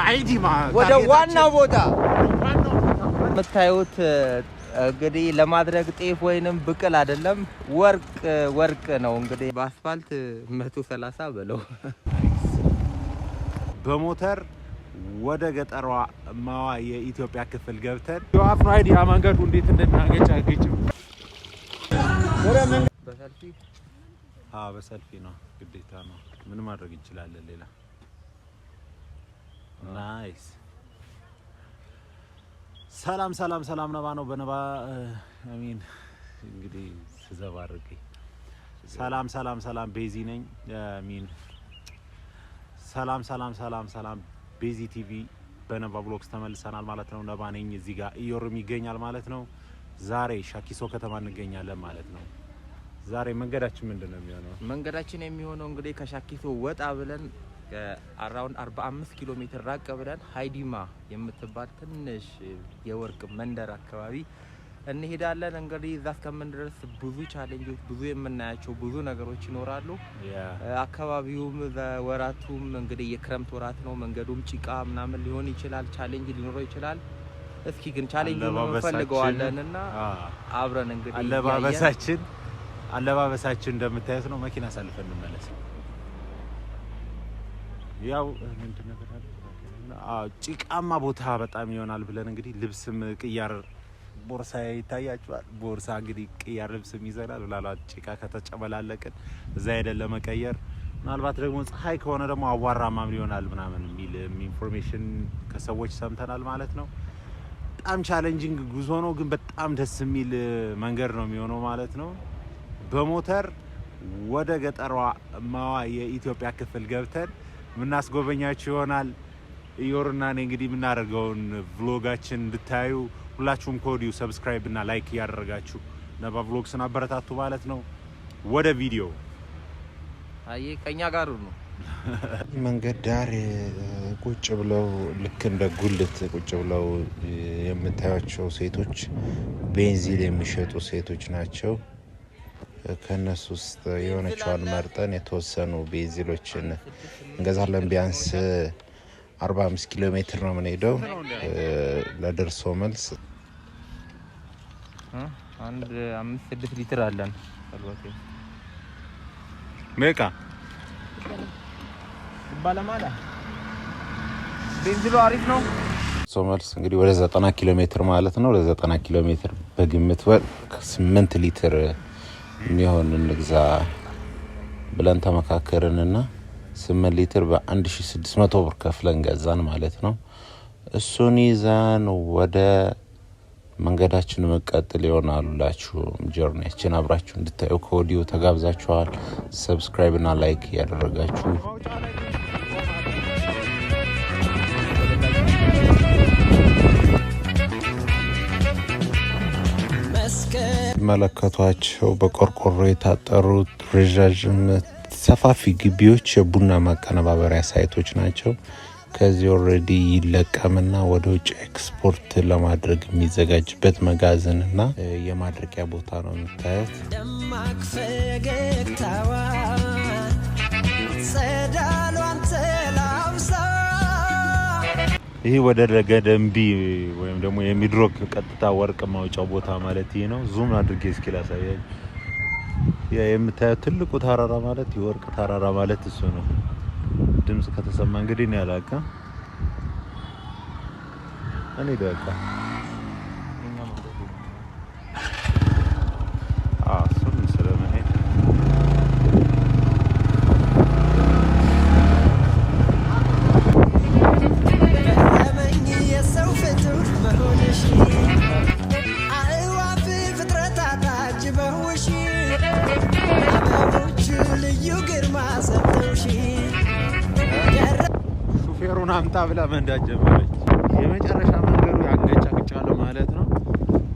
ሃይዲማ። ወደ ዋናው ቦታ። ዋናው ቦታ። የምታዩት እንግዲህ ለማድረግ ጤፍ ወይንም ብቅል አይደለም፣ ወርቅ ወርቅ ነው። እንግዲህ በአስፋልት 130 በለው። በሞተር ወደ ገጠሯማዋ የኢትዮጵያ ክፍል ገብተን you have no idea መንገዱ እንዴት እንደሚያንገጫግጭ። በሰልፊ። አዎ፣ በሰልፊ ነው፣ ግዴታ ነው። ምን ማድረግ እንችላለን ሌላ? Nice። ሰላም ሰላም ሰላም፣ ነባ ነው በነባ፣ I mean እንግዲህ ስዘባርቅ፣ ሰላም ሰላም ሰላም፣ ቤዚ ነኝ። I mean ሰላም ሰላም ሰላም ሰላም፣ ቤዚ ቲቪ በነባ Vlogs ተመልሰናል ማለት ነው። ነባ ነኝ። እዚህ ጋር ኢዮርም ይገኛል ማለት ነው። ዛሬ ሻኪሶ ከተማ እንገኛለን ማለት ነው። ዛሬ መንገዳችን ምንድን ነው የሚሆነው? መንገዳችን የሚሆነው እንግዲህ ከሻኪሶ ወጣ ብለን around 45 ኪሎ ሜትር ራቅ ብለን ሃይዲማ የምትባል ትንሽ የወርቅ መንደር አካባቢ እንሄዳለን። እንግዲህ እዛ እስከምንደርስ ብዙ challenge ኦች፣ ብዙ የምናያቸው ብዙ ነገሮች ይኖራሉ። አካባቢውም በወራቱም እንግዲህ የክረምት ወራት ነው። መንገዱም ጭቃ ምናምን ሊሆን ይችላል። Challenge ሊኖረው ይችላል። እስኪ ግን challenge እንፈልገዋለን እና አብረን እንግዲህ እያየን አለባበሳችን እንደምታዩት ነው። መኪና አሳልፈን እንመለስ። ያው ምንድን ነበር ያለው? አዎ፣ ጭቃማ ቦታ በጣም ይሆናል ብለን እንግዲህ ልብስም ቅያር ቦርሳ ይታያችኋል። ቦርሳ እንግዲህ ቅያር ልብስም ይዘናል። ምናልባት ጭቃ ከተጨመላለቅን እዛ ሄደን ለመቀየር፣ ምናልባት ደግሞ ፀሐይ ከሆነ ደግሞ አቧራማም ሊሆናል ምናምን የሚል information ከሰዎች ሰምተናል ማለት ነው። በጣም challenging ጉዞ ነው፣ ግን በጣም ደስ የሚል መንገድ ነው የሚሆነው ማለት ነው። በሞተር ወደ ገጠሯማዋ የኢትዮጵያ ክፍል ገብተን የምናስጎበኛችሁ ይሆናል። ኢዮርና እኔ እንግዲህ የምናደርገውን vlog ኣችን እንድታዩ ሁላችሁም ከወዲሁ subscribe እና like እያደረጋችሁ ነባ Vlogs ን አበረታቱ ማለት ነው። ወደ ቪዲዮ። አየ ከኛ ጋር ነው። መንገድ ዳር ቁጭ ብለው፣ ልክ እንደ ጉልት ቁጭ ብለው የምታዩቸው ሴቶች ቤንዚል የሚሸጡ ሴቶች ናቸው። ከእነሱ ውስጥ የሆነችዋን መርጠን የተወሰኑ ቤንዚሎችን እንገዛለን። ቢያንስ 45 ኪሎ ሜትር ነው የምንሄደው ለደርሶ መልስ። አንድ 5 6 ሊትር አለን። Meeqa? ባለማላ ቤንዚሉ አሪፍ ነው። ደርሶ መልስ እንግዲህ ወደ 90 ኪሎ ሜትር ማለት ነው። ለ90 ኪሎ ሜትር በግምት 8 ሊትር የሚሆን እንግዛ ብለን ተመካከርንና 8 ሊትር በ1600 ብር ከፍለን ገዛን ማለት ነው። እሱን ይዘን ወደ መንገዳችን መቀጠል ይሆናሉላችሁ። Journey ያችን አብራችሁ እንድታዩ ከወዲሁ ተጋብዛችኋል። Subscribe እና like እያደረጋችሁ። መለከቷቸው በቆርቆሮ የታጠሩት ረዣዥም ሰፋፊ ግቢዎች የቡና ማቀነባበሪያ site ኦች ናቸው። ከዚህ already ይለቀምና ወደ ውጭ ኤክስፖርት ለማድረግ የሚዘጋጅበት መጋዘን እና የማድረቂያ ቦታ ነው የምታዩት። ደማቅ ፈገግታዋ ጸዳሏን ተላብሳ። ይህ ወደ ገደምቢ ወይም ደግሞ የሚድሮክ ቀጥታ ወርቅ ማውጫው ቦታ ማለት ይህ ነው። Zoom አድርጌ እስኪ ላሳያችሁ። ያ የምታዩት ትልቁ ተራራ ማለት የወርቅ ተራራ ማለት እሱ ነው። ድምጽ ከተሰማ እንግዲህ እኔ አላውቅም። እኔ በቃ አዎ፣ እሱን ስለመሄድ። ዘመኝ የሰው ፍጡር መሆንሽ፣ አእዋፍ ፍጥረታት አጅበውሽ፣ አበቦቹ ልዩ ግርማ ሰጥተውሽ። ሹፌሩን አምጣ ብላ መንዳት ጀመረች። የመጨረሻ መንገዱ ያንገጫግጫል ማለት ነው።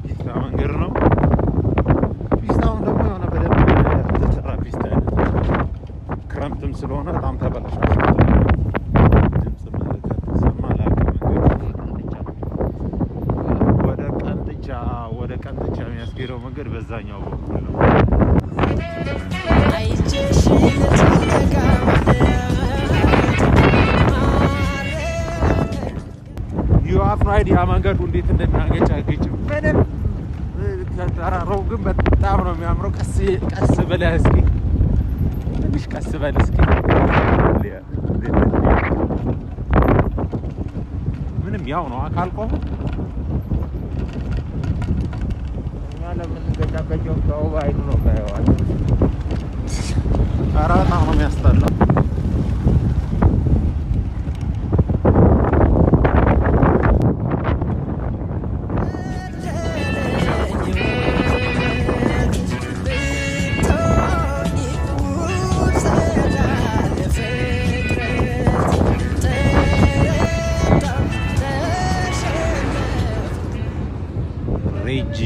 ፒስታ መንገድ ነው። ፒስታውን ደግሞ የሆነ በደንብ ያልተሰራ ፒስታ አይነት ነው። ክረምትም ስለሆነ በጣም ተበላሽቷል። ድምፅ ከተሰማ አላውቅም። መንገዱ ወደ ቀንጥቻ የሚያስኬደው መንገድ በዛኛው በኩል ነው። አይቼሽ ልትነጋ ማለት ማረከኝ። You have no idea መንገዱ እንዴት እንደሚያንገጫግጭ ምንም። ተራራው ግን በጣም ነው የሚያምረው። ቀስ ቀስ ብለህ እስኪ ትንሽ ቀስ በል እስኪ። ምንም ያው ነው አካል ቆመ። እኛ ለምንገጫገጨው ሰው በአይኑ ነው የሚያየው። ኧረ በጣም ነው የሚያስጠላው። ብትሆኚ ውብ ጸዳለ ፍጥረት ተረታሁ ተሸነፍኩ። ሬጂ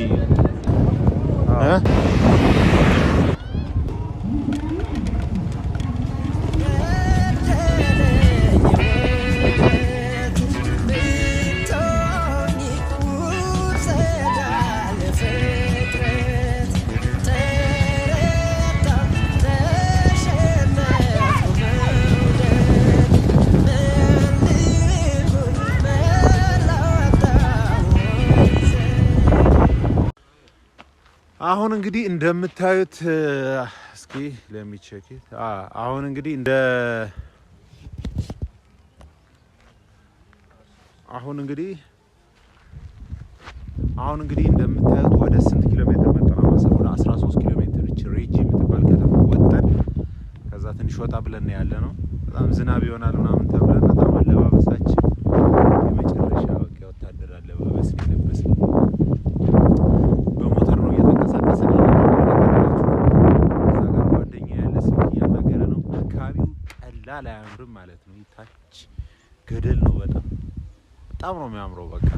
ብትሆኚ ውብ ጸዳለ ፍጥረት ተረታሁ ተሸነፍኩ መውደድ ምን ልሁን መላጣሁ። አሁን እንግዲህ እንደምታዩት እስኪ let me check it። አሁን እንግዲህ እንደ አሁን እንግዲህ አሁን እንግዲህ እንደምታዩት ወደ ስንት ኪሎ ሜትር መጠና መሰለህ? ወደ 13 ኪሎ ሜትር እች ሬጂ የምትባል ከተማ ወጠን ከዛ ትንሽ ወጣ ብለን ያለ ነው። በጣም ዝናብ ይሆናል ምናምን ተብለን በጣም አለባበሳችን የመጨረሻ በቃ የወታደር አለባበስ ነው የለበስነው። በሞተር ነው እየተንቀሳቀስን ያለ ነው። እዛ ጋር ጓደኛ ያለ ስልክ እያናገረ ነው። አካባቢው ቀላል አያምርም ማለት ነው። ታች ገደል ነው። በጣም በጣም ነው የሚያምረው። በቃ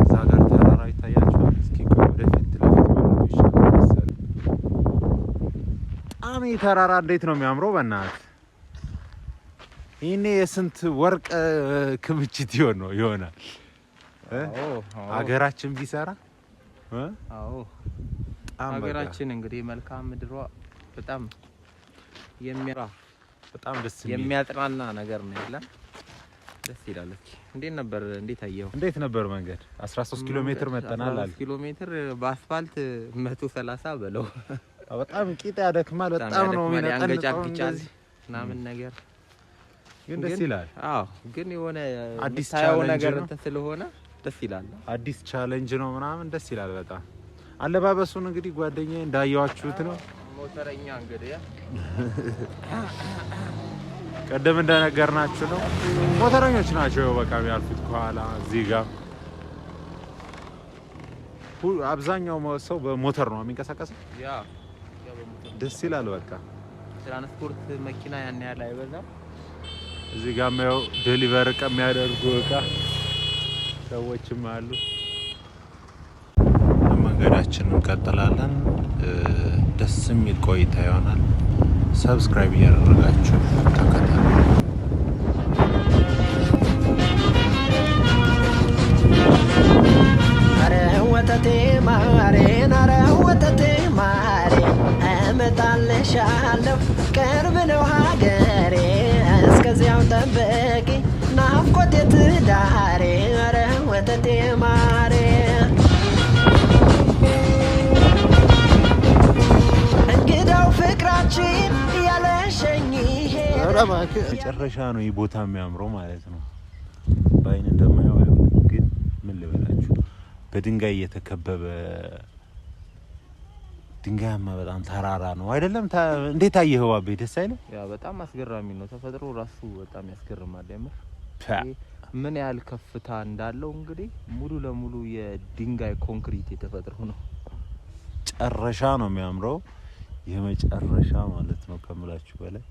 እዛ ጋር ተራራ ይታያቸዋል። እስኪ ቆይ ወደፊት ለፊት ማለት ይሻላል መሰለኝ። በጣም ይህ ተራራ እንዴት ነው የሚያምረው! በእናትህ ይህኔ የስንት ወርቅ ክምችት ይሆን ነው ይሆናል እ? ሀገራችን ቢሰራ እ? አዎ በጣም በቃ ሀገራችን እንግዲህ መልክዓ ምድሯ በጣም በጣም ደስ የሚል የሚያጥራና ነገር ነው ያለን። ደስ ይላል። እስኪ እንዴት ነበር? እንዴት አየው? እንዴት ነበር መንገድ? 13 ኪሎ ሜትር መጠናል አለ። 13 ኪሎ ሜትር በአስፋልት 130 በለው። በጣም ቂጥ ያደክማል። በጣም ነው ያደክማል፣ የሚነጠንጠው ያንገጫግጫል እንደዚህ። ምናምን ነገር ግን ደስ ይላል። አዎ፣ ግን የሆነ አዲስ የምታየው challenge ነገር ነው። እንትን ስለሆነ ደስ ይላል። አዲስ challenge ነው ምናምን ደስ ይላል በጣም። አለባበሱን እንግዲህ ጓደኛዬ እንዳየዋችሁት ነው። ሞተረኛ እንግዲህ ቀደም እንደነገርናችሁ ነው። ሞተረኞች ናቸው በቃ የሚያልፉት ከኋላ እዚህ ጋር አብዛኛው ሰው በሞተር ነው የሚንቀሳቀሰው። Yeah yeah በሞተር ደስ ይላል በቃ። ትራንስፖርት መኪና ያን ያህል አይበዛም። እዚህ ጋር ያው deliver እቃ የሚያደርጉ እቃ ሰዎችም አሉ። መንገዳችንን እንቀጥላለን። ደስ የሚል ቆይታ ይሆናል። Subscribe እያደረጋችሁ ተከታተሉ። አረ ወተቴ ማሬን፣ አረ ወተቴ ማሬ፣ እመጣልሻለሁ ቅርብ ነው ሀገሬ። እስከዚያው ጠብቂ ናፍቆቴ ትዳሬ። አረ ወተቴ ማሬ፣ እንግዳው ፍቅራችን ያለሸኝ ሄደ። መጨረሻ ነው ይህ ቦታ የሚያምረው ማለት ነው። በአይን እንደማየው አይሆንም፣ ግን ምን ልበላችሁ በድንጋይ የተከበበ ድንጋያማ በጣም ተራራ ነው አይደለም? እንዴት አየኸው አቤ? ደስ አይልም? Yeah በጣም አስገራሚ ነው። ተፈጥሮ ራሱ በጣም ያስገርማል። የምር ፓ። ይሄ ምን ያህል ከፍታ እንዳለው እንግዲህ ሙሉ ለሙሉ የድንጋይ ኮንክሪት የተፈጥሮ ነው። ጨረሻ ነው የሚያምረው፣ የመጨረሻ ማለት ነው ከምላችሁ በላይ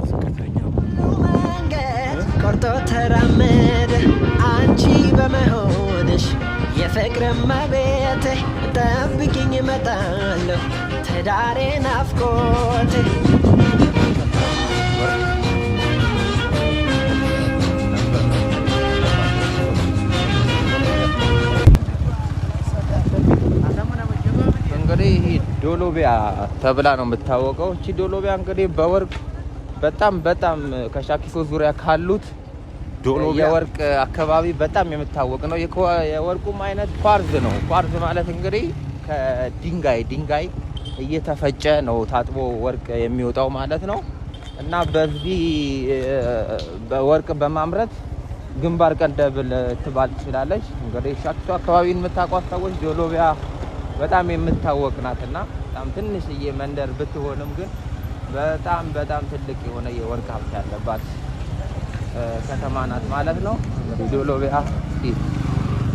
ዝቅተኛ መንገድ ቆርጦ ተራመደ አንቺ በመሆንሽ የፍቅር መቤት። ጠብቂኝ እመጣለሁ ትዳሬ ናፍቆት። እንግዲህ ይሄ ዶሎቢያ ተብላ ነው የምታወቀው። እቺ ዶሎቢያ እንግዲህ በወርቅ በጣም በጣም ከሻኪሶ ዙሪያ ካሉት ዶሎቢያ የወርቅ አካባቢ በጣም የምታወቅ ነው። የወርቁም አይነት ኳርዝ ነው። ኳርዝ ማለት እንግዲህ ከድንጋይ ድንጋይ እየተፈጨ ነው ታጥቦ ወርቅ የሚወጣው ማለት ነው። እና በዚህ በወርቅ በማምረት ግንባር ቀደም ልትባል ትችላለች። እንግዲህ ሻኪሶ አካባቢን የምታውቋት ሰዎች ዶሎቢያ በጣም የምታወቅ ናትና በጣም ትንሽዬ መንደር ብትሆንም ግን በጣም በጣም ትልቅ የሆነ የወርቅ ሀብት ያለባት ከተማ ናት ማለት ነው። እንግዲህ ዶሎቢያ እስኪ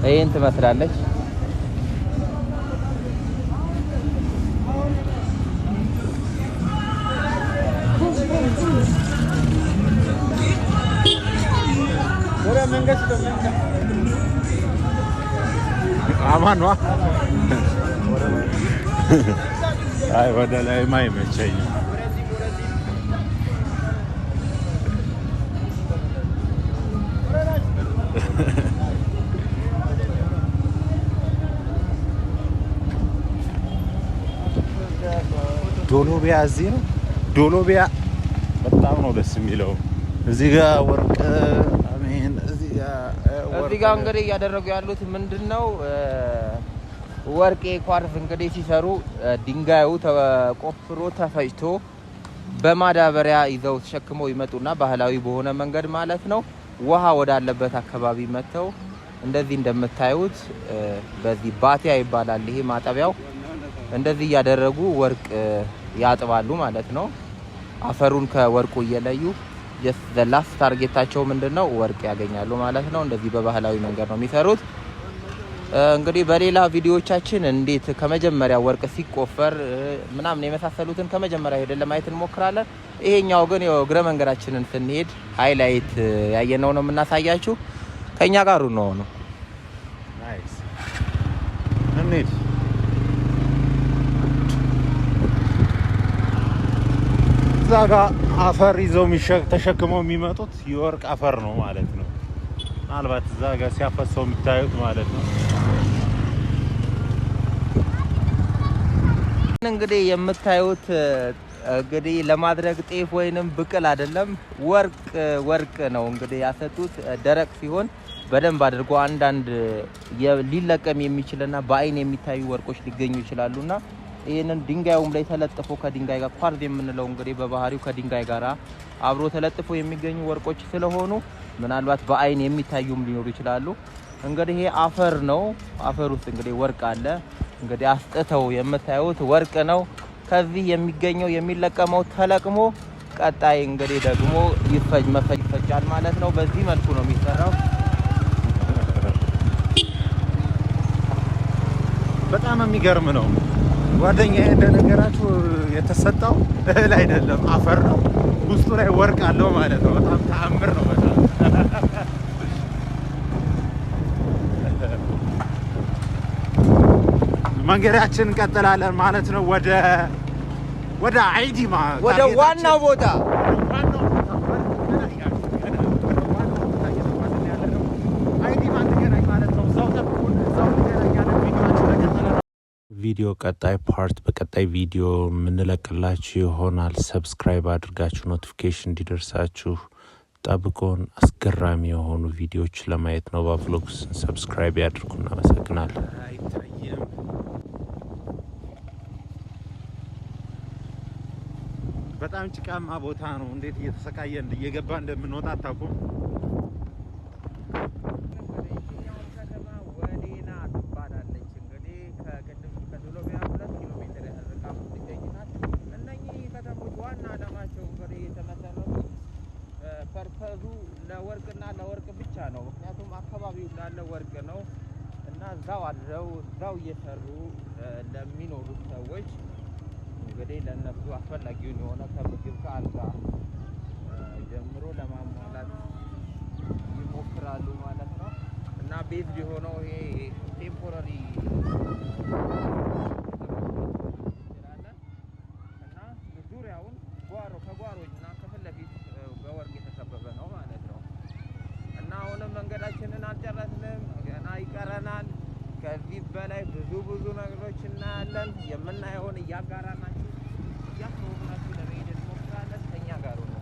ይህን ትመስላለች። አማኗ አይ ወደ ላይማ አይመቸኝም። ዶሎቢያ እዚህ ነው። ዶሎቢያ በጣም ነው ደስ የሚለው። እዚህ ጋር ወርቅ አሜን። እዚህ ጋር ወርቅ እዚህ ጋር እንግዲህ እያደረጉ ያሉት ምንድን ነው? ወርቅ ኳርዝ እንግዲህ ሲሰሩ ድንጋዩ ተቆፍሮ ተፈጭቶ በማዳበሪያ ይዘው ተሸክመው ይመጡና ባህላዊ በሆነ መንገድ ማለት ነው ውሃ ወዳለበት አካባቢ መጥተው እንደዚህ እንደምታዩት በዚህ ባቲያ ይባላል ይሄ ማጠቢያው፣ እንደዚህ እያደረጉ ወርቅ ያጥባሉ ማለት ነው። አፈሩን ከወርቁ እየለዩ just the last target ኣቸው ምንድን ነው? ወርቅ ያገኛሉ ማለት ነው። እንደዚህ በባህላዊ መንገድ ነው የሚሰሩት። እንግዲህ በሌላ ቪዲዮዎቻችን እንዴት ከመጀመሪያ ወርቅ ሲቆፈር ምናምን የመሳሰሉትን ከመጀመሪያ ሄደን ለማየት እንሞክራለን። ይሄኛው ግን ያው እግረ መንገዳችንን ስንሄድ highlight ያየነው ነው የምናሳያችሁ። ከኛ ጋሩ ነው። Nice። እንሂድ። እዛ ጋ አፈር ይዘው ተሸክመው የሚመጡት የወርቅ አፈር ነው ማለት ነው። ምናልባት እዛ ጋ ሲያፈሰው የምታዩት ማለት ነው። እንግዲህ የምታዩት እንግዲህ ለማድረግ ጤፍ ወይንም ብቅል አይደለም፣ ወርቅ ወርቅ ነው። እንግዲህ ያሰጡት ደረቅ ሲሆን በደንብ አድርጎ አንዳንድ ሊለቀም የሚችልና በአይን የሚታዩ ወርቆች ሊገኙ ይችላሉና ይህንን ድንጋዩም ላይ ተለጥፎ ከድንጋይ ጋር ኳርዝ የምንለው እንግዲህ በባህሪው ከድንጋይ ጋር አብሮ ተለጥፎ የሚገኙ ወርቆች ስለሆኑ ምናልባት በአይን የሚታዩም ሊኖሩ ይችላሉ። እንግዲህ ይሄ አፈር ነው። አፈር ውስጥ እንግዲህ ወርቅ አለ። እንግዲህ አስጥተው የምታዩት ወርቅ ነው። ከዚህ የሚገኘው የሚለቀመው ተለቅሞ ቀጣይ እንግዲህ ደግሞ ይፈጅ መፈጭ ይፈጫል ማለት ነው። በዚህ መልኩ ነው የሚሰራው። በጣም የሚገርም ነው። ጓደኛዬ እንደነገራችሁ የተሰጠው እህል አይደለም አፈር ነው። ውስጡ ላይ ወርቅ አለው ማለት ነው። በጣም ተአምር ነው። በጣም መንገዳችን እንቀጥላለን ማለት ነው። ወደ አይዲማ ወደ ዋናው ቦታ። ዋናው ቦታ ገና ገና ወደ ዋናው ቦታ እየተጓዝን ያለ ነው። አይዲማ እንገናኝ ማለት ነው። እዛው ጠብቁን፣ እዛው እንገናኛለን። ቪዲዮአችን ተቀጠለ ነው። ቪዲዮ ቀጣይ part በቀጣይ ቪዲዮ የምንለቅላችሁ ይሆናል። Subscribe አድርጋችሁ notification እንዲደርሳችሁ ጠብቆን አስገራሚ የሆኑ ቪዲዮዎች ለማየት ኖቫ ቭሎግስን subscribe ያድርጉ። እናመሰግናለን። አይታይም። በጣም ጭቃማ ቦታ ነው። እንዴት እየተሰቃየን እየገባ እንደምንወጣ አታውቁም። ከተማ ወሌና ትባላለች። እንግዲህ ከቅድም ከዶሎቢያ 2 ኪሎ ሜትር ያህል ርቃ የምትገኝ ናት። እነኚህ ከተሞች ዋና ዓላማቸው እንግዲህ የተመሰረቱት purpose ኡ ለወርቅና ለወርቅ ብቻ ነው። ምክንያቱም አካባቢው እንዳለ ወርቅ ነው እና እዛው አድረው እዛው እየሰሩ ለሚኖሩት ሰዎች እንግዲህ ለእነሱ አስፈላጊውን የሆነ ከምግብ ከአልጋ ጀምሮ ለማሟላት ይሞክራሉ ማለት ነው። እና base የሆነው ይሄ temporary እንችላለን እና ዙሪያውን ጓሮ ከጓሮች እና ከፊት ለፊት በወርቅ የተከበበ ነው ማለት ነው። እና አሁንም መንገዳችንን አልጨረስንም፣ ገና ይቀረናል። ከዚህ በላይ ብዙ ብዙ ነገሮች እናያለን። የምናየውን እያጋራናችሁ እያስተዋወቅናችሁ ለመሄድ እንሞክራለን። ከኛ ጋር ነው።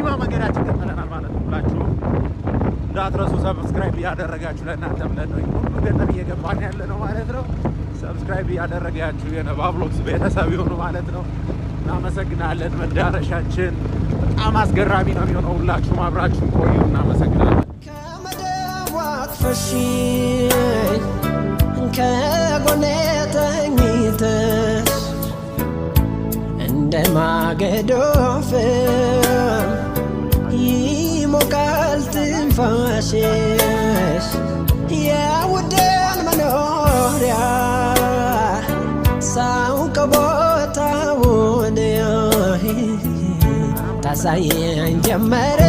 ሀይዲማ መንገዳችን ቀጥለናል ማለት ነው። ሁላችሁም እንዳትረሱ subscribe እያደረጋችሁ፣ ለእናንተ ብለን ነው ሁሉ ገጠር እየገባን ያለ ነው ማለት ነው። Subscribe እያደረጋችሁ የነባ Vlogs ቤተሰብ ይሁኑ ማለት ነው። እናመሰግናለን። መዳረሻችን በጣም አስገራሚ ነው የሚሆነው። ሁላችሁም አብራችሁን ቆዩ። እናመሰግናለን። ከመደቡ አቅፈሽኝ ከጎኔ ተኝተሽ እንደ ማገዶ ፍም ይሞቃል ትንፋሽሽ፣ የውዴን መኖሪያ ሳውቀው ቦታውን ታሳየኝ ጀመረ።